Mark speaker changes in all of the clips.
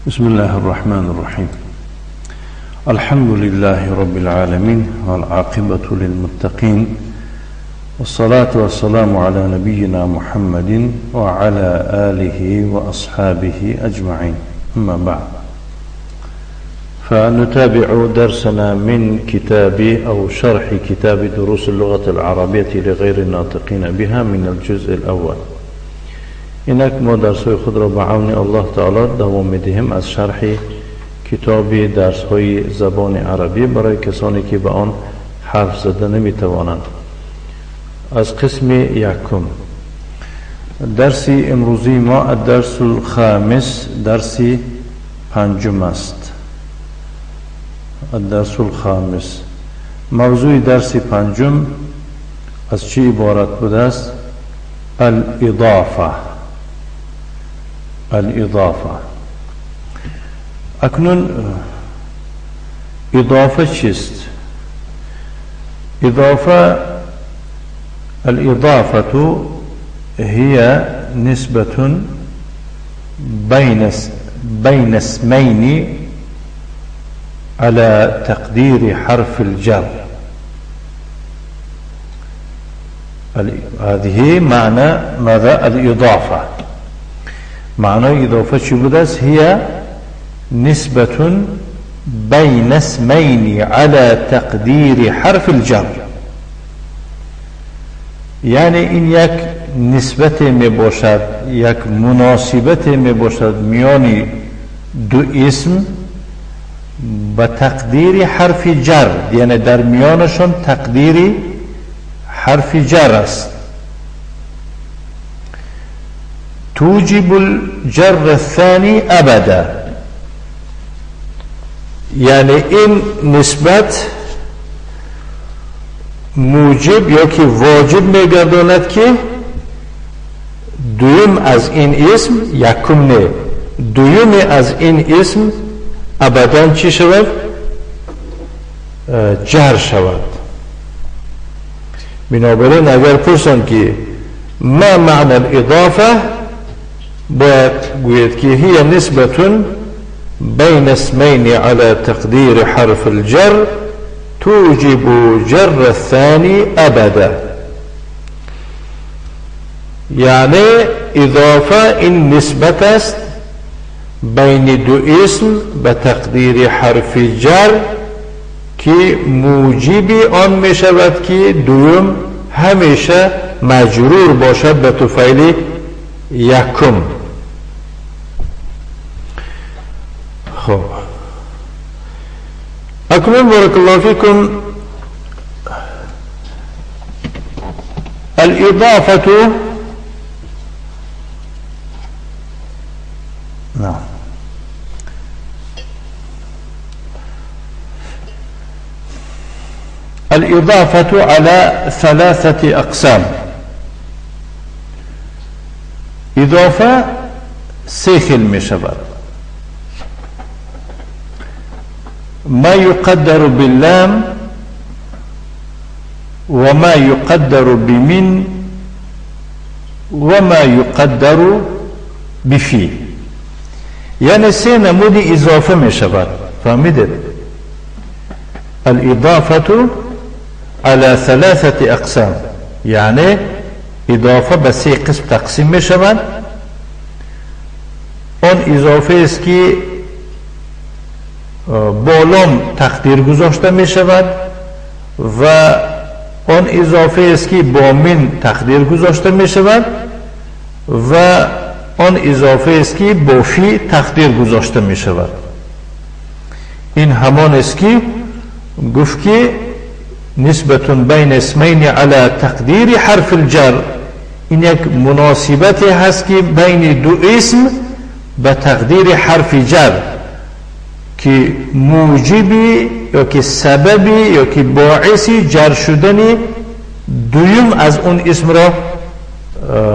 Speaker 1: بسم الله الرحمن الرحيم. الحمد لله رب العالمين، والعاقبة للمتقين، والصلاة والسلام على نبينا محمد وعلى آله وأصحابه أجمعين. أما بعد، فنتابع درسنا من كتاب أو شرح كتاب دروس اللغة العربية لغير الناطقين بها من الجزء الأول. اینک ما درس‌های خود را به عون الله تعالی دوام می‌دهیم از شرح کتاب درس‌های زبان عربی برای کسانی که به آن حرف زده نمی‌توانند. از قسم یکم درس امروزی ما الدرس الخامس، درس پنجم است. الدرس الخامس، موضوع درس پنجم از چی عبارت بوده است؟ الاضافه. الاضافه. اکنون اضافه چیست؟ اضافه، الاضافة هي نسبة بين اسمين على تقدير حرف الجر. هذه معنى ماذا؟ الإضافة. معنى إضافة چی بوده است؟ هي نسبة بين اسمين على تقدير حرف الجر. یعنی این یک نسبت می باشد، یک مناسبت می باشد میان دو اسم به تقدیر حرف جر، یعنی در میانشون تقدیر حرف جر است. توجب الجر الثاني ابدا، یعنی این نسبت موجب یا که واجب میگرداند که دویم از این اسم یکم نه، دویم از این اسم ابدا چی شود؟ جر شود. بنابراین اگر پرسند که ما معنی الاضافه، باید گوید که هي نسبة بين اسمين على تقدير حرف الجر توجب جر الثاني أبدا. یعنی اضافه این نسبت است بین دو اسم به تقدیر حرف جر که موجب آن می شود که دوم همیشه مجرور باشد به طفیل یکم. خب اکنون بارک الله فیکم الاضافة، نعم، الإضافة على ثلاثة أقسام. إضافة سه خیل می شود. ما يقدر باللام وما يقدر بمن وما يقدر بفی. یعنی سه نمود اضافه می شود. فهمیدید؟ الاضافة على ثلاثة اقسام، یعنی اضافه به سه قسم تقسیم می شود. آن اضافه است که با لام تقدیر گذاشته می شود و آن اضافه است که با من تقدیر گذاشته می شود و آن اضافه است که با فی تقدیر گذاشته می شود. این همان است که گفت که نسبة بین اسمین علی تقدیر حرف الجر. این یک مناسبت هست که بین دو اسم به تقدیر حرف جر که موجبی یا که سببی یا که باعث جر شدن دویم از اون اسم را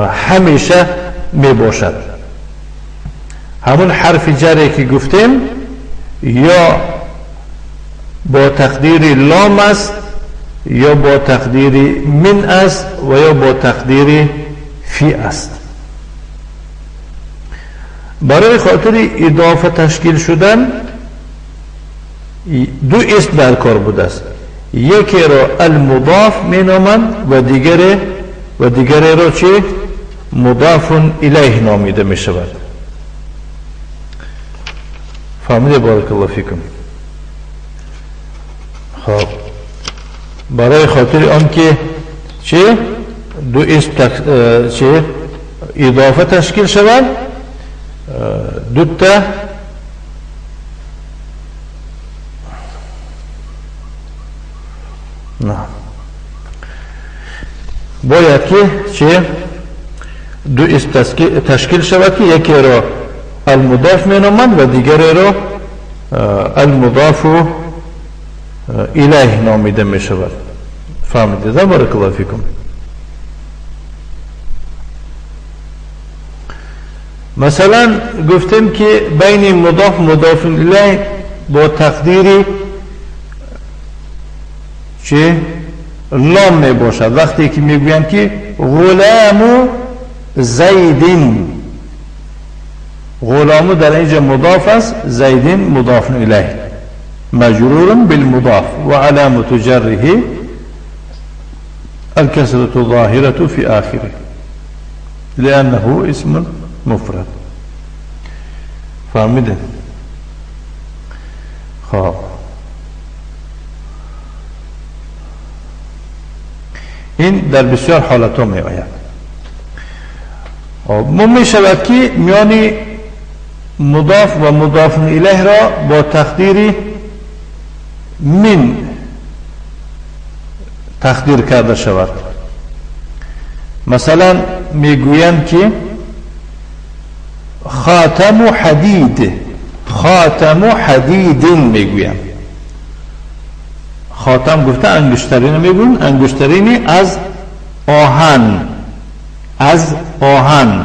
Speaker 1: همیشه می باشد. همون حرف جری که گفتیم یا با تقدیر لام است یا با تقدیر من است و یا با تقدیر فی است. برای خاطر اضافه تشکیل شدن دو اسم در کار بوده است. یکی را المضاف می نامند و دیگری را چه؟ مضاف الیه نامیده می شود. فهمیده؟ بارک الله فیکم. خب برای خاطر آن که چه؟ دو اسم چه؟ اضافه تشکیل شود، دو تا نه باید که چه؟ دو اسم تشکیل شود که یکی را المضاف می نامند و دیگری را المضاف الیه نامیده می شود. فهمیدید؟ بارک الله فیکم. مثلا گفتیم که بین مضاف مضاف الیه با تقدیر چه؟ لام می باشد. وقتی که میگویند که غلام زیدین، غلام در اینجا مضاف است، زیدین مضاف الیه، مجرور بالمضاف و علامة جره الكسرة الظاهرة في آخره لأنه اسم مفرد. فهمیدین؟ خب این در بسیار حالت ها می آید. می شود که میان مضاف و مضاف الیه را با تقدیر من تقدیر کرده شود. مثلا میگویند که خاتم حدید، خاتم حدید میگویند. خاتم گفته انگشترین میگویند، انگشترینی از آهن، از آهن.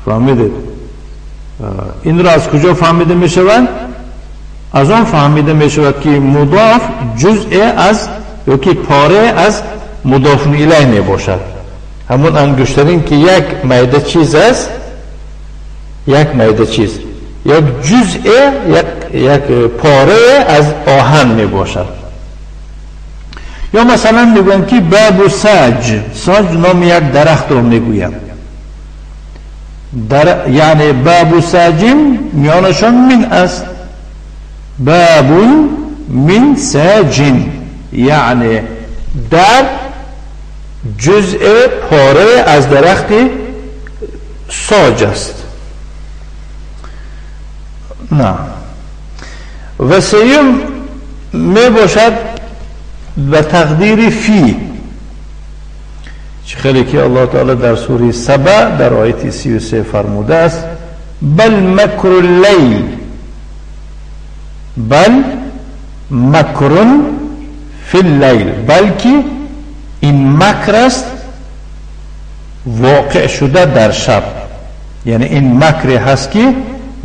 Speaker 1: فهمیدید؟ این را از کجا فهمیده میشود؟ از آن فهمیده میشود که مضاف جزء از یا که پاره از مضاف الیه می باشد. همون انگشترین که یک میده چیز است، یک میده چیز، یک جزء، یک پاره از آهن می باشد. یا مثلا میگویند که باب ساج، ساج نام یک درخت رو میگویند، یعنی باب ساجین میانشان من است، باب من ساجین، یعنی در جزء پاره از درخت ساج است. نه. و سیوم می باشد به تقدیر فی، خیلی که الله تعالی در سوره سبع در آیت 33 فرموده است: بل مکر اللیل، بل مکر فی اللیل، بلکه این مکر است واقع شده در شب، یعنی این مکر هست که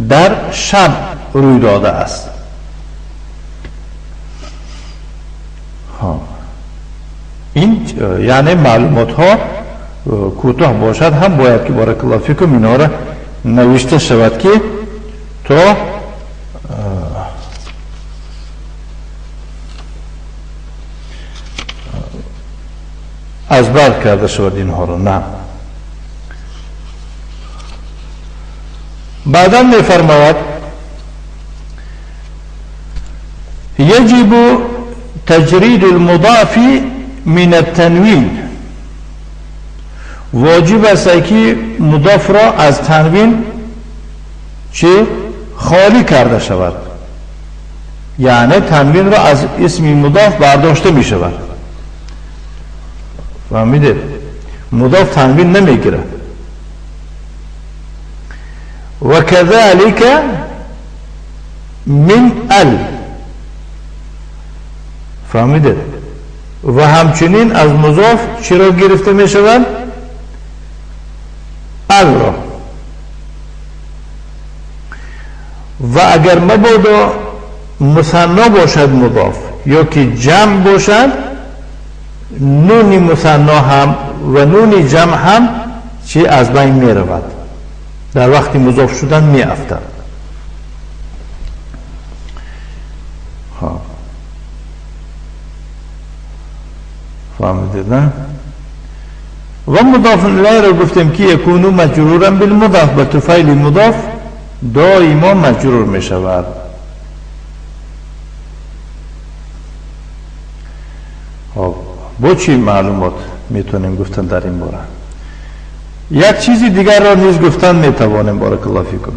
Speaker 1: در شب روی داده است. این یعنی معلومات ها کوتاه باشد هم باید که بارک الله فیکم اینا را نوشته شود که تا از بر کرده شود اینها را. نه. بعدا می فرماید یجب تجرید المضاف من التنوین، واجب است که مضاف را از تنوین چه خالی کرده شود، یعنی تنوین را از اسم مضاف برداشته می شود. فهمیدید؟ مضاف تنوین نمیگیره. و كذلك من ال، فهمیدید؟ و همچنین از مضاف چی را گرفته می شود؟ ال را. و اگر مبادا مثنا باشد مضاف یا که جمع باشد، نون مثنا هم و نون جمع هم چی از بین می رود. در وقتی مضاف شدن می افتد. فهمیدید نه؟ و مضاف الیه را گفتیم که یکون مجرورا بالمضاف، به طفیل مضاف دائما مجرور می شود. خب با چی معلومات میتونیم گفتن در این باره؟ یک چیزی دیگر را نیز گفتن میتوانیم. بارک الله فیکم.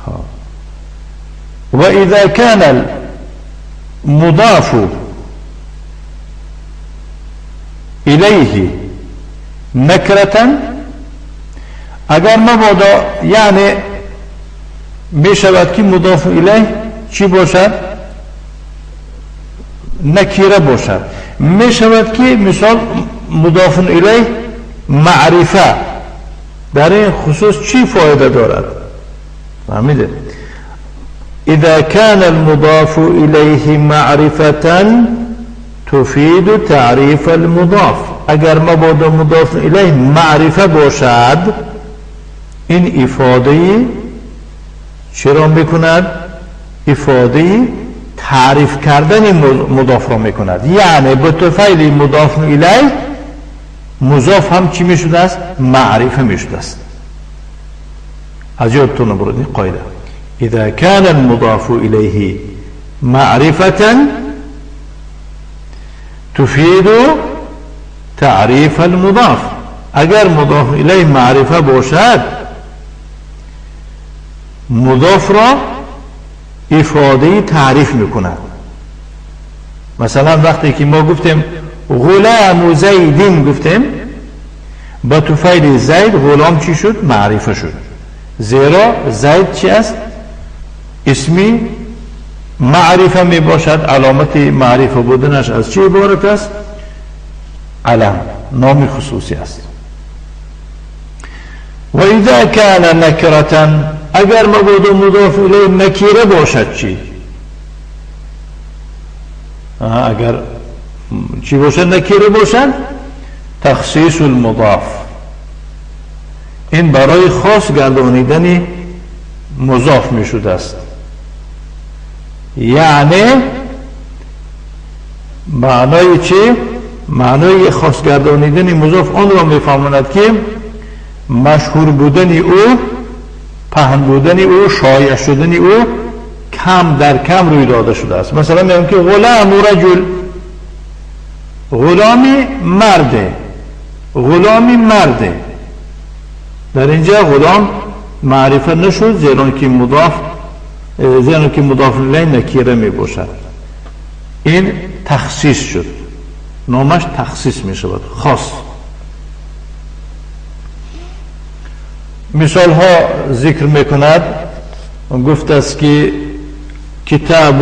Speaker 1: خب و اذا كان المضاف الیه نکرة، اگر مبادا یعنی میشود که مضاف الیه چی باشد؟ نکیره باشد. میشود که مثال مضاف الیه معرفه، در این خصوص چی فایده دارد؟ فهمیده؟ اذا كان المضاف الیه معرفة تفید تعریف المضاف، اگر مبادا مضاف الیه معرفه باشد این افاده چرا میکند؟ افاده تعریف کردن مضاف را میکند. یعنی به طفیل مضاف الیه مضاف هم چی میشده است؟ معرفه میشده است. از یادتون نبرد قاعده. اذا كان المضاف الیه معرفة تفید تعریف المضاف، اگر مضاف الیه معرفه باشد مضاف را افاده تعریف میکند. مثلا وقتی که ما گفتیم غلام زیدین، گفتیم با طفیل زید غلام چی شد؟ معرفه شد. زیرا زید چی است؟ اسمی معرفه می باشد. علامت معرفه بودنش از چی عبارت است؟ علم، نام خصوصی است. و اذا كان نکرة، اگر مبادا مضاف الیه نکیره باشد چی؟ اگر چی باشد؟ نکیره باشد، تخصیص المضاف، این برای خاص گردانیدن مضاف می شده است. یعنی معنای چی؟ معنای خاص گردانیدن مضاف آن را میفهماند که مشهور بودن او، پهن بودن او، شایع شدن او کم در کم روی داده شده است. مثلا میگم که غلام رجل، غلامی مرده، غلامی مرده. در اینجا غلام معرفه نشد، زیرا که مضاف، زیرا که مضاف الیه نکیره می باشد. این تخصیص شد، نامش تخصیص می شود، خاص. مثال ها ذکر میکند. گفت است که کتاب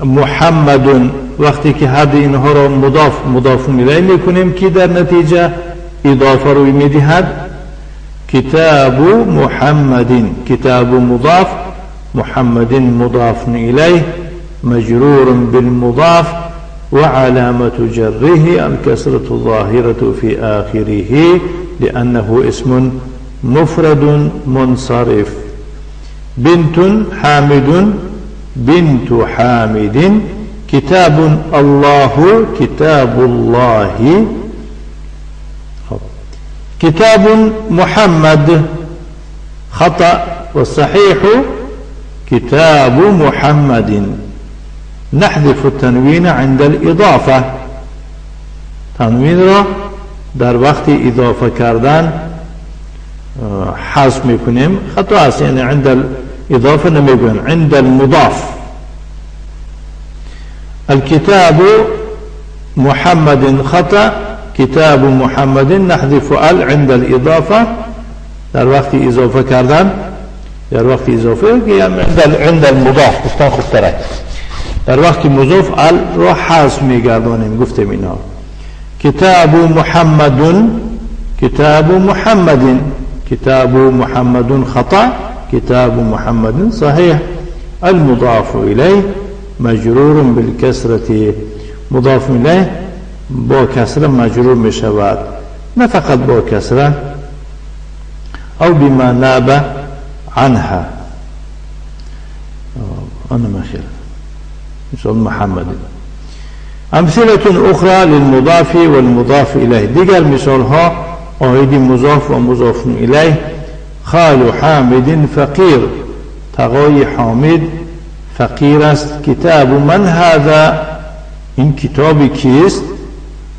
Speaker 1: محمد، وقتی که هر اینها را مضاف مضاف الیه میکنیم که در نتیجه اضافه روی میدهد. کتاب محمد، کتاب مضاف، محمد مضاف الیه، مجرور بالمضاف وعلامة جره الكسرة الظاهرة في آخره لأنه اسم مفرد منصرف. بنت حامد، بنت حامد. کتاب الله، کتاب الله. کتاب محمد خطأ، والصحيح کتاب محمد. نحذف التنوین عند الاضافه، تنوین را در وقت اضافه کردن حذف میکنیم، خطا است، یعنی عند الاضافه نمیگوین، عند المضاف. الكتاب محمد خطأ، کتاب محمد نحذف ال عند الاضافه، در وقت اضافه کردن، در وقت اضافه عند المضاف گفتن خوبتره. در وقت مضاف ال را حذف میگردانیم، گفتیم اینا. کتاب محمد، کتاب محمد، کتاب محمد خطأ، کتاب محمد صحیح. المضاف الیه مجرور بالکسرة، مضاف الیه با کسره مجرور می شود، نه فقط با کسره، أو بما ناب عنها. أنا ما خير مثال محمد. أمثلة أخرى للمضاف والمضاف إليه. دیگر مثال ها آید مضاف و مضاف إليه. خال حامد فقیر، تغای حامد فقیر است. کتاب من هذا، این کتاب کیست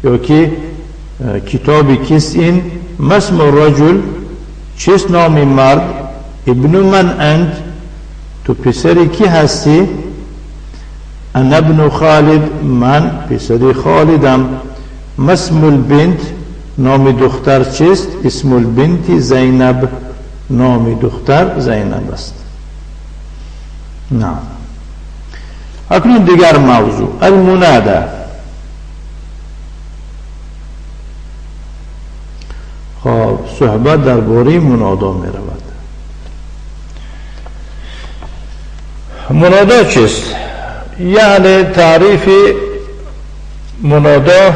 Speaker 1: یا که کتاب کیست این. ما اسم الرجل، چیست نام مرد. ابن من انت، تو پسر کی هستی. انا ابن خالد، من پسر خالدم. ما اسم البنت، نام دختر چیست. اسم البنت زینب، نام دختر زینب است. نعم. اکنون دیگر موضوع المنادى. خب صحبت درباره منادا می رود. منادا چیست؟ یعنی تعریف منادا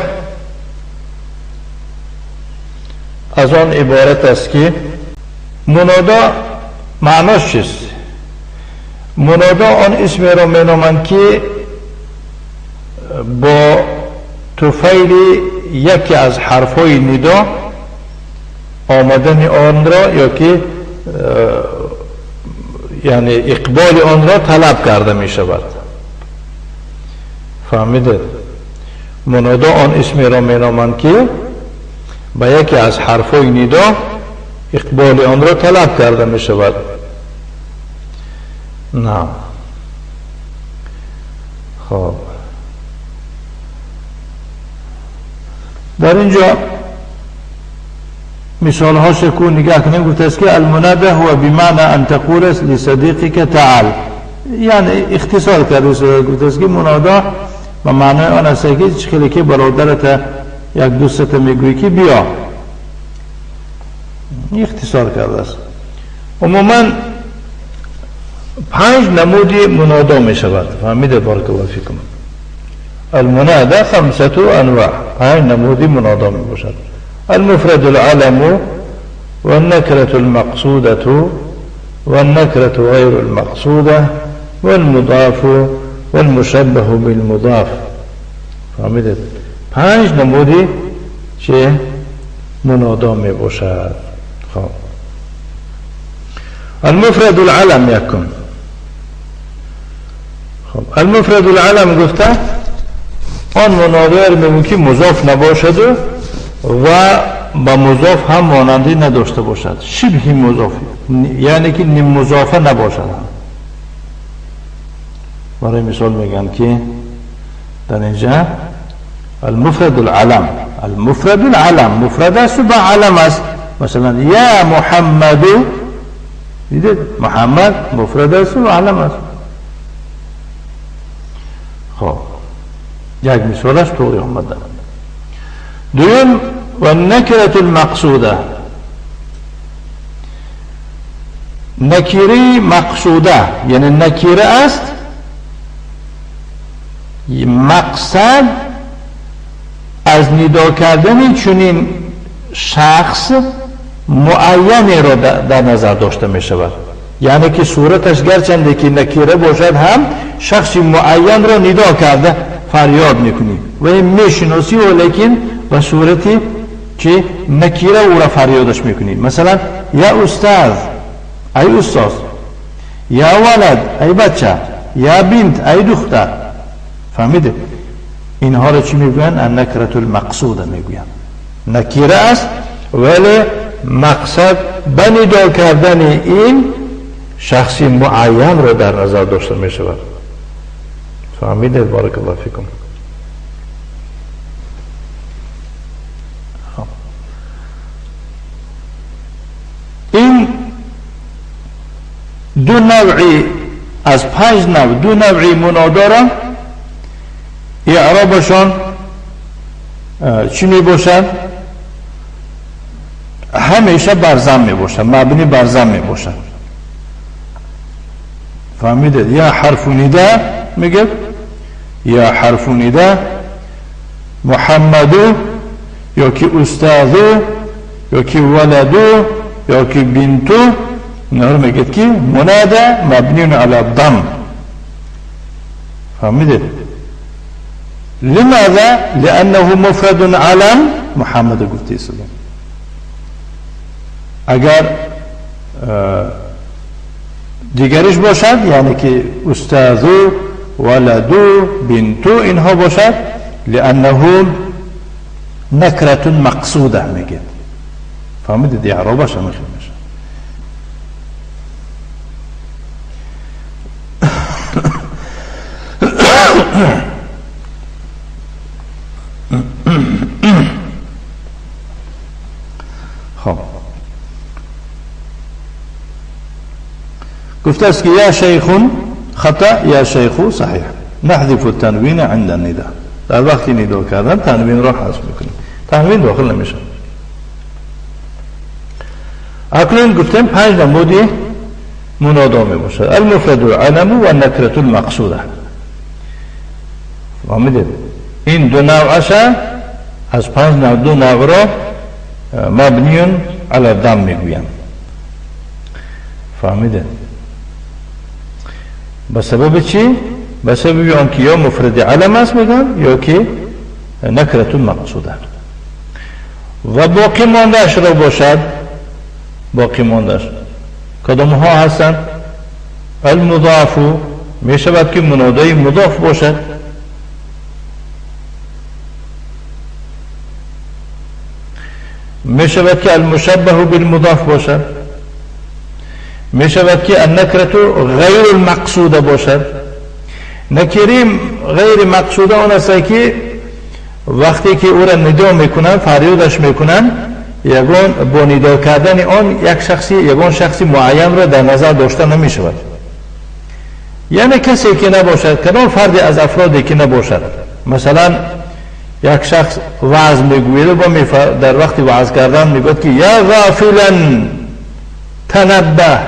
Speaker 1: از آن عبارت است که منادا معناش چیست؟ منادا آن اسم را می نامند که با طفیل یکی از حرفهای ندا آمدن آن را یا که یعنی اقبال آن را طلب کرده می شود. فهمیدید؟ منادا آن اسم را می نامند که با یکی از حرفهای ندا اقبال آن را طلب کرده می شود. نعم. خب در اینجا مثال هاش کو نگاه کنیم، گفته است که المنادى هو بمعنى ان تقول لصديقك تعال، یعنی اختصار کرده گفته است که منادا به معنای آن است که خیلی که برادرت یک دوستت میگویی که بیا، اختصار کرده است. عموما پنج نمود منادا می شود. فهمیده؟ بارک الله فیکم. المنادى خمسة انواع، پنج نمود منادا می باشد. المفرد العلم والنكرة المقصودة والنكرة غير المقصودة والمضاف والمشبه بالمضاف. فهمیدید؟ پنج نمودی چه منادا می باشد. خب المفرد العلم یکم. خب المفرد العلم گفته آن منادی میگه که مضاف نباشد و با مضاف هم مانندی نداشته باشد، شبه مضاف، یعنی که نیم مضافه نباشد. برای مثال میگن که در اینجا المفرد العلم، المفرد العلم مفرد است و با علم است. مثلا یا محمد، دیدید محمد مفرد است و علم است. خب یک مثالش طوری آمده. دوم و نکرة المقصوده، نکیره مقصوده یعنی نکیره است، مقصد از ندا کردن چنین شخص معینی را در نظر داشته می شود، یعنی که صورتش گرچنده که نکیره باشد هم شخص معین را ندا کرده فریاد میکنی و میشناسی و لیکن به صورتی که نکیره او را فریادش میکنی. مثلا یا استاذ، ای استاذ، یا ولد، ای بچه، یا بنت، ای دختر. فهمیده؟ اینها را چی میگوین؟ النکرة المقصوده میگوین. نکیره است ولی مقصد به ندا کردن این شخصی معین را در نظر داشته می شود. فهمیده؟ بارک الله فیکم. این دو نوعی از پنج نوع، دو نوعی منادا را اعرابشان چی می باشد؟ همیشه بر ضم می باشد، مبنی بر ضم می باشد. فهمیدید؟ یا حرف ندا میگه، یا حرف ندا محمدو، یا که استاذو، یا که ولدو، یا که بنتو، اینها رو میگه که منادا مبنی علی الضم. فهمیدید؟ لماذا؟ لأنه مفرد علم محمد گفته سلام. اگر دیگرش باشد، یعنی که استاذو، ولدو، بنتو، اینها باشد، لأنه نکرة مقصوده میگه. فهمیدید؟ اعرابش هم میشه. خب گفته است که یا شیخ خطا، یا شیخ صحیح. نحذف التنوین عند النداء. در وقتی ندا کردن تنوین را حذف میکنیم، تنوین داخل نمیشه. اکنون گفتیم 5 نمودی منادا میباشد: المفرد العلم و النکرة المقصوده. فهمیدید؟ این دو نوعش از 5 نوع، دو نوع را مبنی علی الضم میگویند. فهمیدید؟ به سبب چی؟ به سبب آنکه یا مفرد علم است میگن یا که نکرة مقصوده. و باقی ماندهش را باشد، باقی ماندهش کدام ها هستند؟ المضاف می شود که منادای مضاف باشد، می شود که المشبه بالمضاف باشد، می شود که النکرة غیر المقصوده باشد. نکریم غیر مقصوده آن است که وقتی که او را ندا میکنن، فریادش میکنن، یگان با ندا کردن آن یک شخصی، یگان شخصی معین را در نظر داشته نمی شود. یعنی کسی که نباشد، کدام فردی از افرادی که نباشد. مثلا یک شخص وعظ میگوید و در وقت وعظ کردن میگوید که یا غافلا تنبه،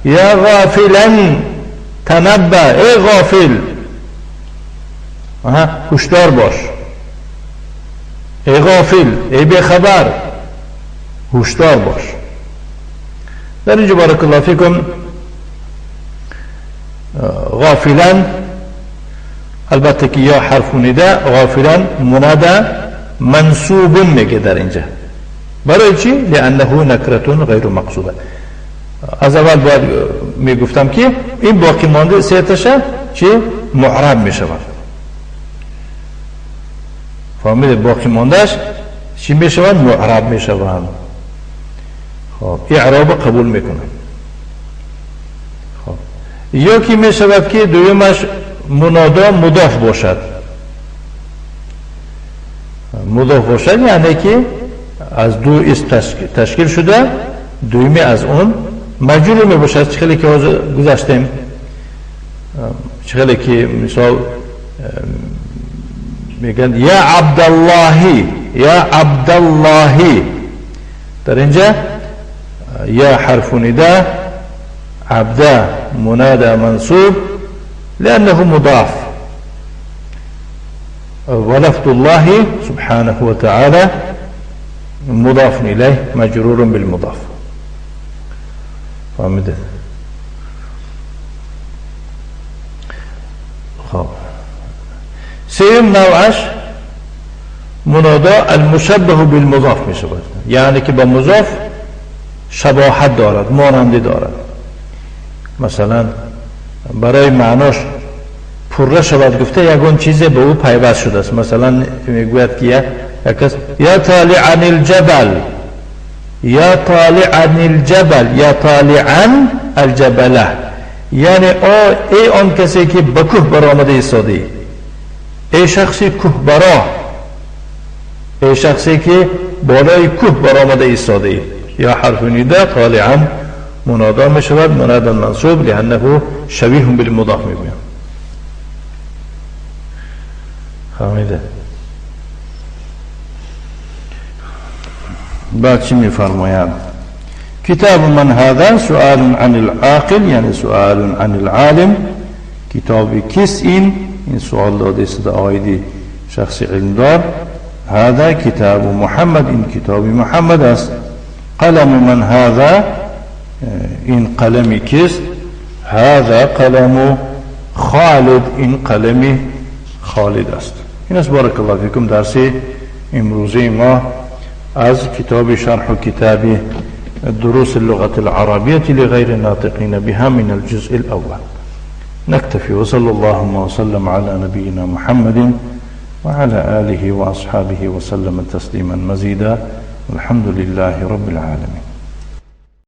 Speaker 1: یا غافلا تنبه، ای غافل هشدار باش، ای غافل، ای بیخبر، هشدار باش. در اینجا بارک الله فیکم غافلا البته که یا حرف ندا، غافلا منادا منصوب میگه در اینجا. برای چی؟ لانه نکرة غیر مقصوده. از اول باید میگفتم که این باقی مانده سه تاشه چی؟ معرب میشود. فهمیده؟ باقی ماندهش چی میشود؟ معرب میشود. خب اعراب قبول میکنه. خب یا که میشود که دویمش منادا مضاف باشد. مضاف باشد یعنی که از دو اسم تشکیل شده، دومی از اون مجرور می باشد. چه خیلی که گذشتیم، چه خیلی که مثال میگن یا عبداللهی، یا عبداللهی، در اینجا یا حرف ندا، عبد منادى منصوب لأنه مضاف، ولفظ الله سبحانه وتعالى مضاف إليه مجرور بالمضاف. فهمت؟ خب سيم نوعش منادى المشبه بالمضاف میشود، یعنی که با مضاف شباهت دارد، مانندی دارد. مثلا برای معناش پره شود گفته یگان چیز به او پیوست شده است. مثلا میگوید که یک کس یا طالعا الجبل، یا طالعا الجبل، یا طالعا الجبله، یعنی ای آن کسی که به کوه برآمده ایستاده، ای شخصی کوه برا، ای شخصی که بالای کوه برآمده ایستاده. یا حرف ندا طالعا منادى میشود، منادى منصوب لانه شبیه بالمضاف میگویم. فهمیده؟ بعد چی میفرمایند؟ کتاب من هذا سؤال عن العاقل، یعنی سؤال عن العالم. کتاب کس این؟ این سؤال داده است آیدی شخص علمدار. هذا کتاب محمد، این کتاب محمد است. قلم من هذا؟ این قلم کیست؟ هذا قلم خالد، این قلم خالد است. این است بارک الله فیکم درس امروزی ما از کتاب شرح کتاب دروس اللغة العربية لغير الناطقين بها من الجزء الأول. نكتفي، وصلى اللهم وسلم على نبينا محمد وعلى آله وأصحابه وسلم تسليما مزيدا، والحمد لله رب العالمين.